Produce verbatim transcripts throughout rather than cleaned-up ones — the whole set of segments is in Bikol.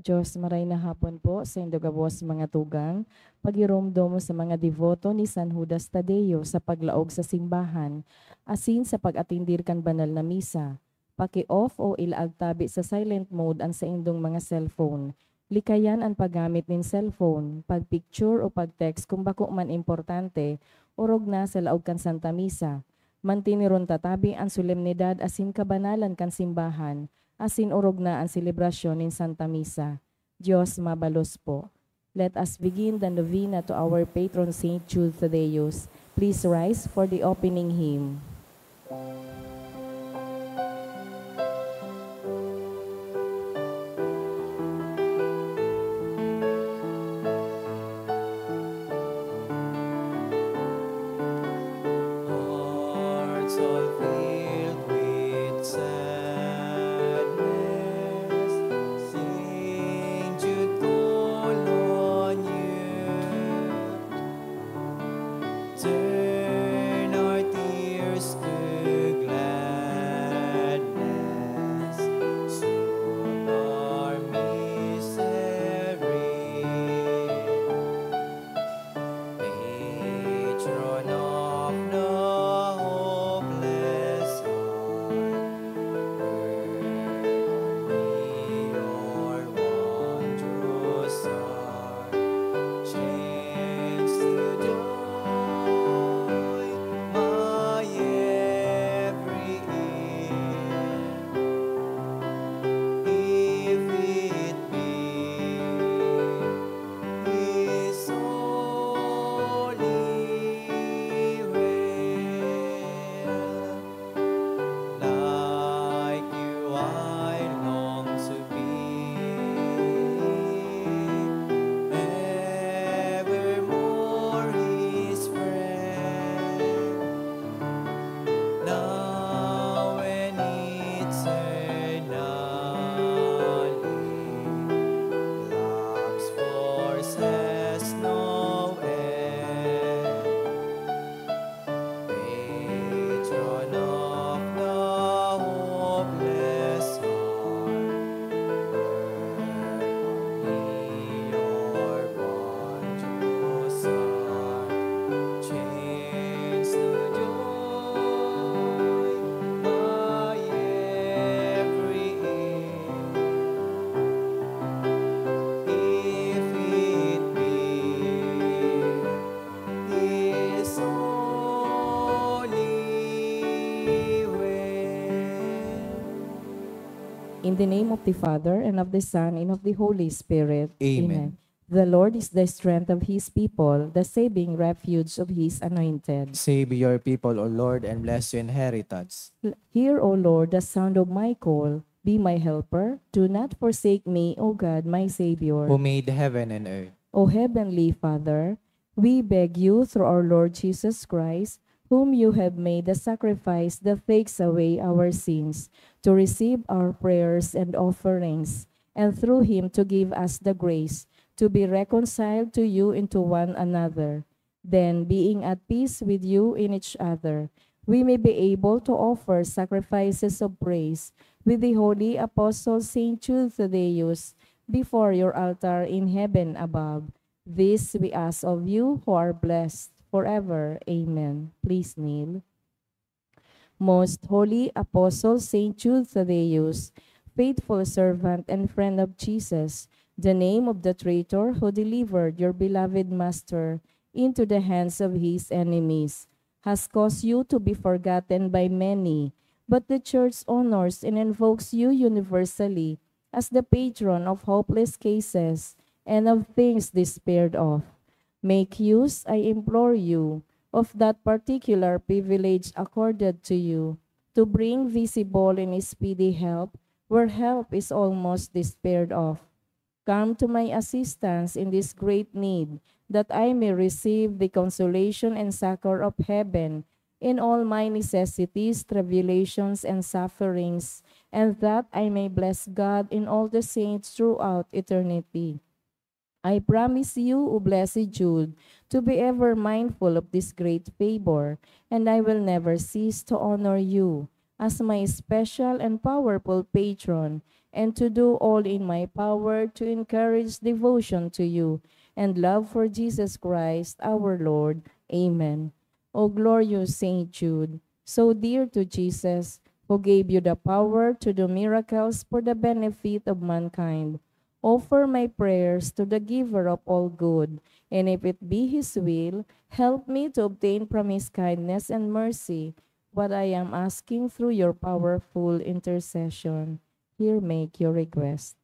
Diyos, maray na hapon po sa indog gabos mga tugang, pagiromdom sa mga deboto ni San Judas Tadeo sa paglaog sa simbahan, asin sa pag-atindir kan banal na misa. Paki-off o ilaag tabi sa silent mode an saindong mga cellphone. Likayan an paggamit nin cellphone, pag-picture o pag-text kung bako man importante, orog na sa laog kan Santa Misa. Mantineron ta tabi an solemnidad asin kabanalan kan simbahan, asin orog na an selebrasyon nin Santa Misa. Dios mabalos po. Let us begin the novena to our patron Saint Jude Thaddeus. Please rise for the opening hymn. Hearts are filled with sadness, sing Jude call on you. Turn our tears to gladness, soothe our misery. Patron of the hopeless heart, earthly or wondrous heart, change to joy my every ill, if it be His holy will. Like you, I long to be evermore His friend. Now and eternally, love's force has no end. Patron of the hopeless heart, earthly or wondrous heart, change to joy my every ill, if it be His holy will. In the name of the Father, and of the Son, and of the Holy Spirit. Amen. The Lord is the strength of His people, the saving refuge of His anointed. Save your people, O Lord, and bless your inheritance. Hear, O Lord, the sound of my call. Be my helper. Do not forsake me, O God, my Savior. Who made heaven and earth. O Heavenly Father, we beg you through our Lord Jesus Christ, whom you have made the sacrifice that takes away our sins, to receive our prayers and offerings, and through him to give us the grace to be reconciled to you and to one another. Then, being at peace with you in each other, we may be able to offer sacrifices of praise with the holy apostle Saint Jude Thaddeus before your altar in heaven above. This we ask of you who are blessed forever. Amen. Please kneel. Most Holy Apostle Saint Jude Thaddeus, faithful servant and friend of Jesus, the name of the traitor who delivered your beloved Master into the hands of his enemies has caused you to be forgotten by many, but the Church honors and invokes you universally as the patron of hopeless cases and of things despaired of. Make use, I implore you, of that particular privilege accorded to you, to bring visible and speedy help where help is almost despaired of. Come to my assistance in this great need, that I may receive the consolation and succor of heaven in all my necessities, tribulations, and sufferings, and that I may bless God in all the saints throughout eternity. I promise you, O blessed Jude, to be ever mindful of this great favor, and I will never cease to honor you, as my special and powerful patron, and to do all in my power to encourage devotion to you and love for Jesus Christ our Lord. Amen. O glorious Saint Jude, so dear to Jesus, who gave you the power to do miracles for the benefit of mankind, offer my prayers to the Giver of all good, and if it be His will, help me to obtain from His kindness and mercy what I am asking through your powerful intercession. Here make your request.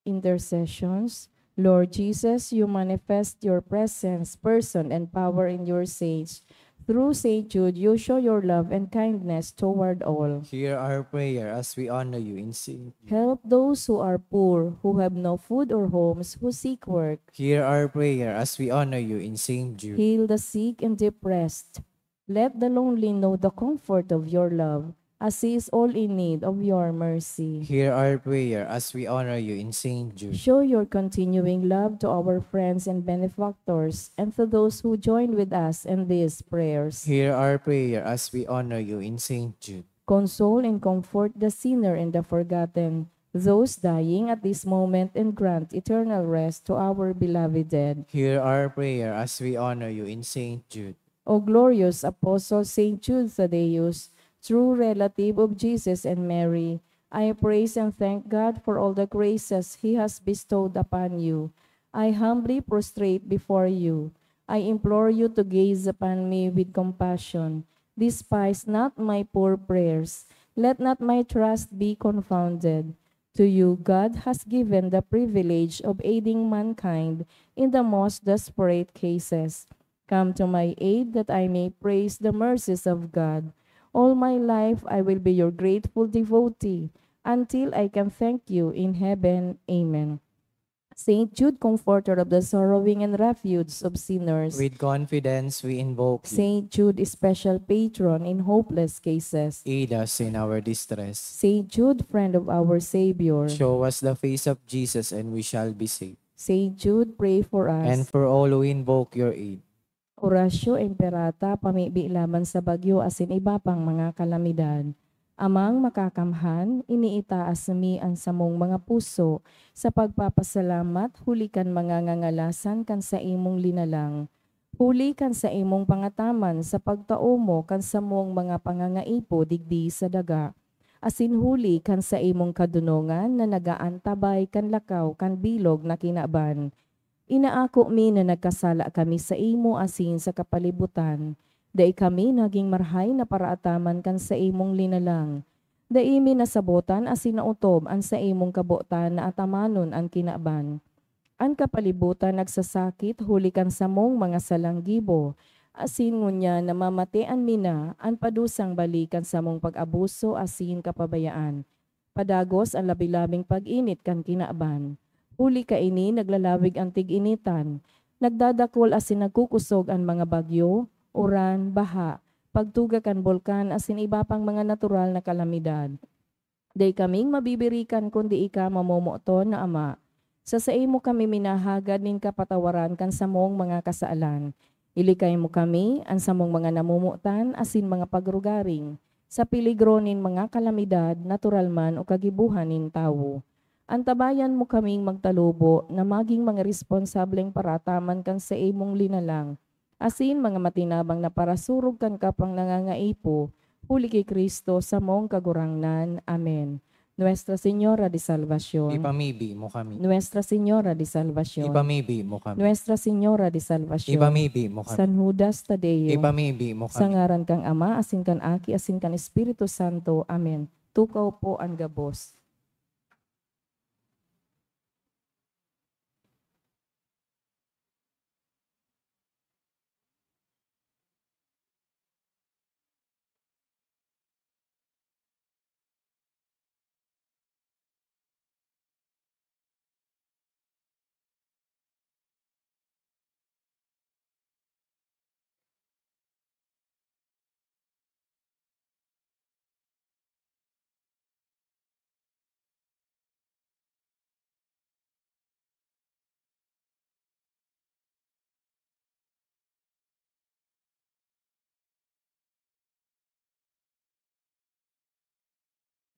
Intercessions. Lord Jesus, you manifest your presence, person, and power in your saints. Through Saint Jude, you show your love and kindness toward all. Hear our prayer as we honor you in Saint Jude. Help those who are poor, who have no food or homes, who seek work. Hear our prayer as we honor you in Saint Jude. Heal the sick and depressed. Let the lonely know the comfort of your love, as he is all in need of your mercy. Hear our prayer as we honor you in Saint Jude. Show your continuing love to our friends and benefactors, and to those who join with us in these prayers. Hear our prayer as we honor you in Saint Jude. Console and comfort the sinner and the forgotten, those dying at this moment, and grant eternal rest to our beloved dead. Hear our prayer as we honor you in Saint Jude. O glorious Apostle Saint Jude Thaddeus, true relative of Jesus and Mary, I praise and thank God for all the graces He has bestowed upon you. I humbly prostrate before you. I implore you to gaze upon me with compassion. Despise not my poor prayers. Let not my trust be confounded. To you, God has given the privilege of aiding mankind in the most desperate cases. Come to my aid that I may praise the mercies of God. All my life I will be your grateful devotee until I can thank you in heaven. Amen. Saint Jude, comforter of the sorrowing and refuge of sinners. With confidence we invoke you. Saint Jude, special patron in hopeless cases. Aid us in our distress. Saint Jude, friend of our Savior. Show us the face of Jesus and we shall be saved. Saint Jude, pray for us. And for all who invoke your aid. Oratio Imperata, pamibi laban sa bagyo asin iba pang mga kalamidad. Amang Makakamhan, iniitaas mi an samong mga puso sa pagpapasalamat huli kan mga ngangalasan kan saimong linalang, huli kan saimong pangataman sa pagtao mo kan samong mga pangangaipo digdi sa daga, asin huli kan saimong kadonongan na nag-aantabay kan lakaw kan bilog na kinaban. Inaako mi na nagkasala kami saimo asin sa kapalibutan. Dai kami nagin marahay na paraataman kan saimong linalang. Dai mi nasabotan asin naotob an saimong kabotan na atamanon an kinaban. An kapalibutan nagsasakit huli kan samong mga salang gibo, asin ngunyan namamatean mi na an padusang bali kan samong pag-abuso asin kapabayaan. Padagos an labi-labing pag-init kan kinaban. Huli kaini, naglalawig an tig-initan. Nagdadakul asin nagkukosog an mga bagyo, uran, baha, pagtuga kan bulkan asin iba pang mga natural na kalamidad. Dai kaming mabibirikan kundi ika, mamomoton na Ama. Sa saimo kami minahagad nin kapatawaran kan samong mga kasalan. Ilikay mo kami, an samong mga namomotan asin mga pagrugaring, sa peligro nin mga kalamidad, natural man o kagibohan nin tawo. Antabayan mo kaming magtalubo na magin mga responsableng paraataman kan saimong linalang, asin mga matinabang na parasurog kan kapwang nangangaipo, huli ki Cristo, samong Kagurangnan. Amen. Nuestra Señora de Salvacion. Ipamibi mo kami. Nuestra Señora de Salvacion. Ipamibi mo kami. Nuestra Señora de Salvacion. Ipamibi mo kami. San Judas Tadeo. Ipamibi mo kami. Sa ngaran kan Ama, asin kan Aki, asin kan Espiritu Santo. Amen. Tukaw po an gabos.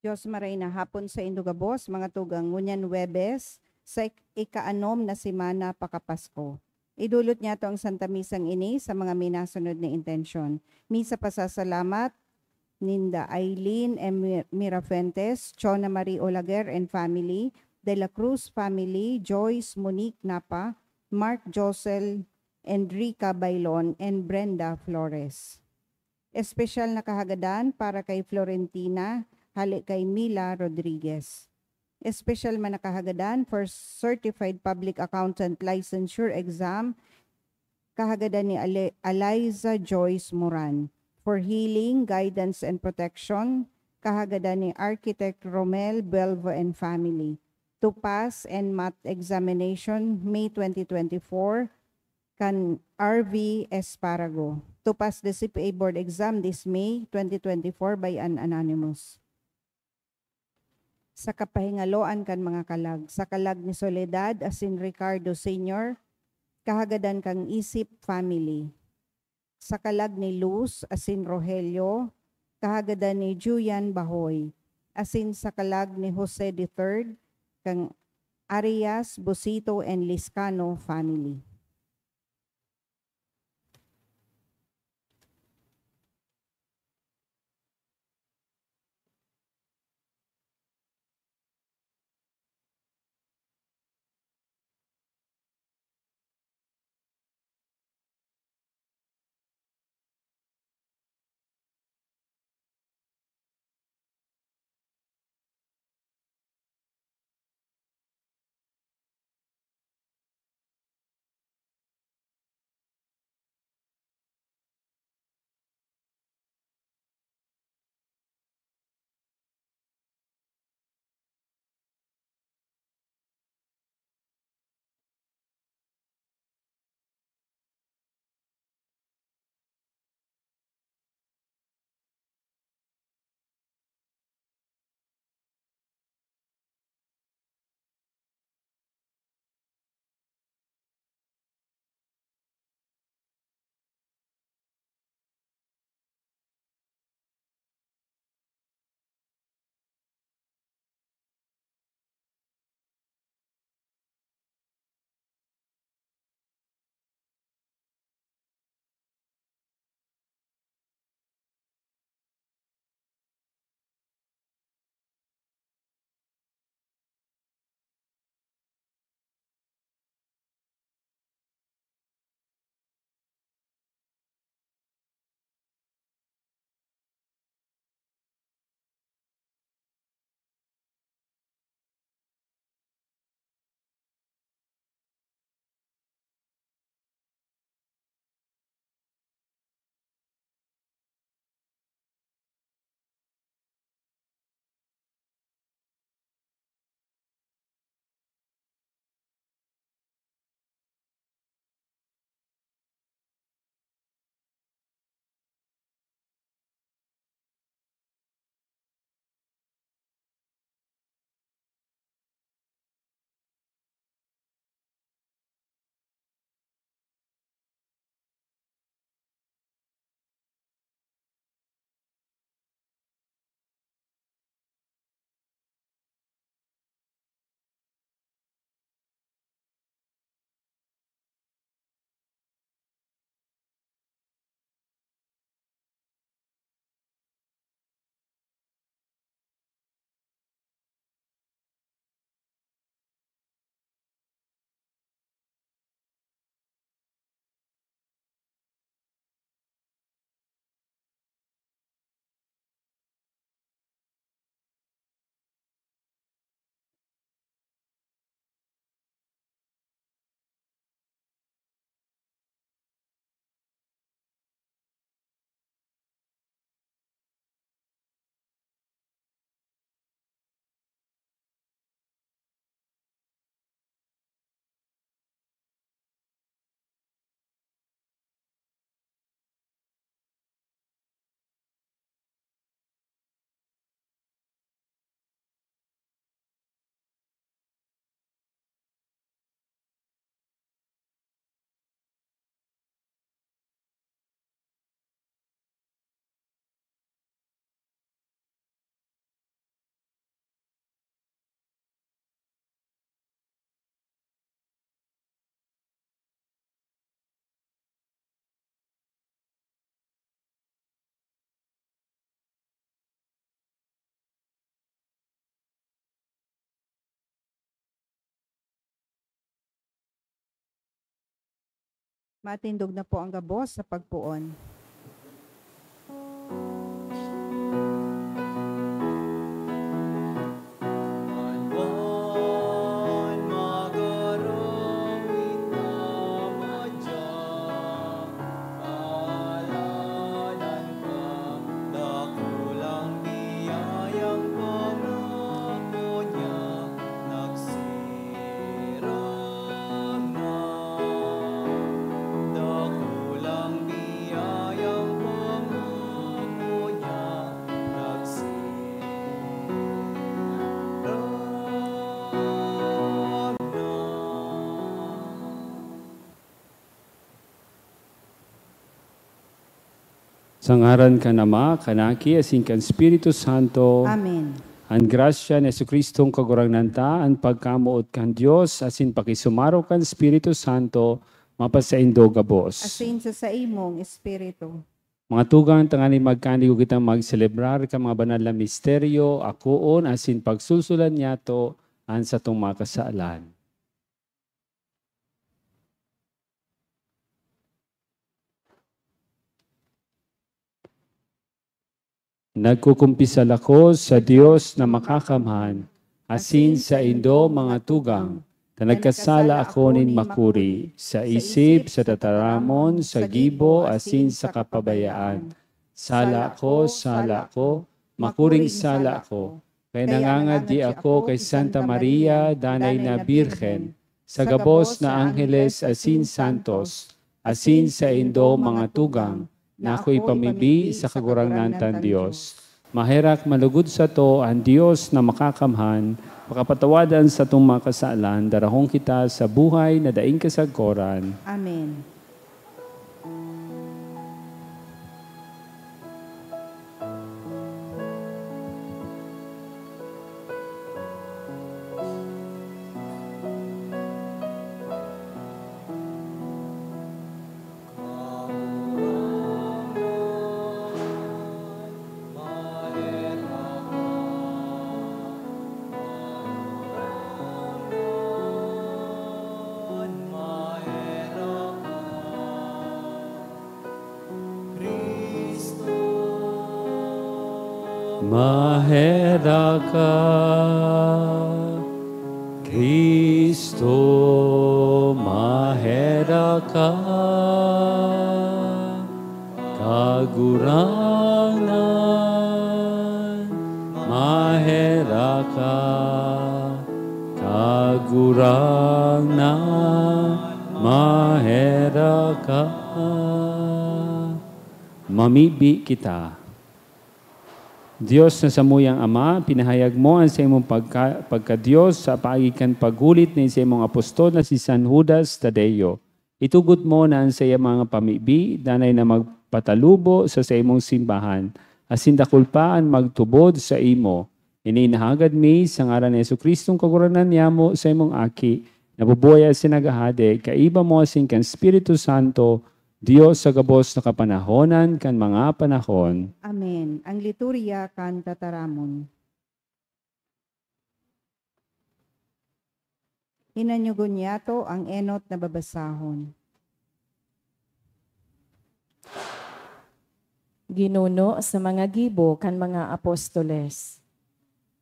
Dios maray na hapon saindo gabos, mga tugang. Ngunyan Huwebes, sa ik-, ikaanom na semana pakapasko. Idulot niyato ang Santa Misang ini sa mga minasunod na intensyon. Misa pasasalamat ninda Aileen M. Mirafuentes, Chona Marie Olaguer and family, De La Cruz family, Joyce Monique Napa, Mark Josel, Enrica Bailon, and Brenda Flores. Espesyal na kahagadan para kay Florentina, hale kay Mila Rodriguez. Espesyal man na kahagadan for Certified Public Accountant Licensure Exam, kahagadan ni Ale-, Eliza Joyce Moran. For healing, guidance, and protection, kahagadan ni Architect Romel Belva and family. To pass and math examination, May twenty twenty-four, kan R V Esparago. To pass the C P A board exam this May twenty twenty-four by an anonymous. Sa kapahingaloan kan mga kalag, sa kalag ni Soledad asin Ricardo Senior, kahagadan kan Isip family. Sa kalag ni Luz asin Rogelio, kahagadan ni Julian Bahoy, asin sa kalag ni Jose the third, kan Arias, Busito, and Liscano family. Matindog na po ang gabos sa pagpoon. Sa ngaran kan Ama, kan Aki, asin kan Espiritu Santo. Amen. An grasya ni Jesu-Cristong Kagurangnan ta, an pagkamoot kan Dios, asin pakisumaro kan Espiritu Santo, mapasaindo gabos. Asin sa saimong espiritu. Mga tugang, tanganing magkanigo kitang magselebrar kan mga banal na misteryo, akoon asin pagsusulan niyato an satong mga kasalan. Nagkukumpisal ako sa Dios na Makakamhan, asin saindo, mga tugang, ta nagkasala ako nin makuri, sa isip, sa tataramon, sa gibo, asin sa kapabayaan. Sala ko, sala ko, makuring sala ko. Kaya nangangadi ako kay Santa Maria, danay na Birhen, sa gabos na angheles asin santos, asin saindo, mga tugang, na ako'y pamibi sa Kagurangnan tang Dios. Maherak malugod sato an Dios na Makakamhan, pakapatawadan satong mga kasalan, darahon kita sa buhay na daing kasagkoran. Amen. Maherak ka, Cristo, maherak ka, Kagurangnan, maherak ka, Kagurangnan, maherak ka. Mamibi kita. Dios na samuyang Ama, pinahayag mo an saimong pagka-, pagka-Dios sa paagi kan paghulit nin saimong apostol na si San Judas Tadeo. Itugot mo na an saiyang mga pamibi danay na magpatalubo sa saimong simbahan, asin dakul pa an magtubod saimo. Ini inahagad mi sa ngaran ni Jesu-Cristong Kagurangnan niamo, saimong Aki, nabubuhay asin naghahade, kaiba mo asin kan Espiritu Santo, Dios sa gabos na kapanahonan kan mga panahon. Amen. Ang liturya kan tataramon. Hinanyugon niyato ang enot na babasahon. Ginuno sa mga gibo kan mga apostoles.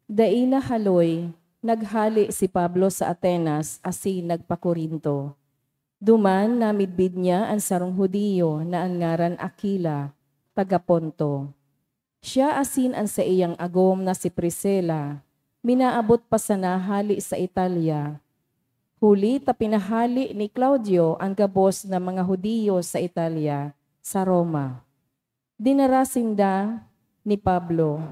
Dai nahaloy, naghale si Pablo sa Atenas asin nagpa-Corinto. Duman, namidbid niya an sarong Judio na an ngaran Aquila, taga Ponto. Siya asin an saiyang agom na si Priscila, minaabot pa sana hale sa Italia, huli ta pinahale ni Claudio an gabos na mga Judio sa Italia, sa Roma. Dinara sinda ni Pablo,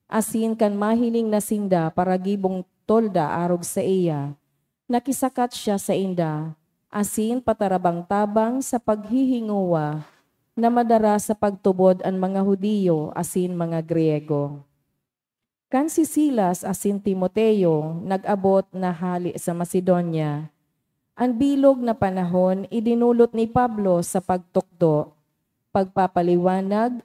asin kan mahiling na sinda paragibong tolda arog saiya, nakisakat siya sainda, asin patarabang-tabang sa paghihingowa na madara sa pagtubod an mga Judio asin mga Griego. Kan si Silas asin Timoteo nag-abot na hale sa Macedonia, an bilog na panahon idinolot ni Pablo sa pagtukdo, pagpapaliwanag,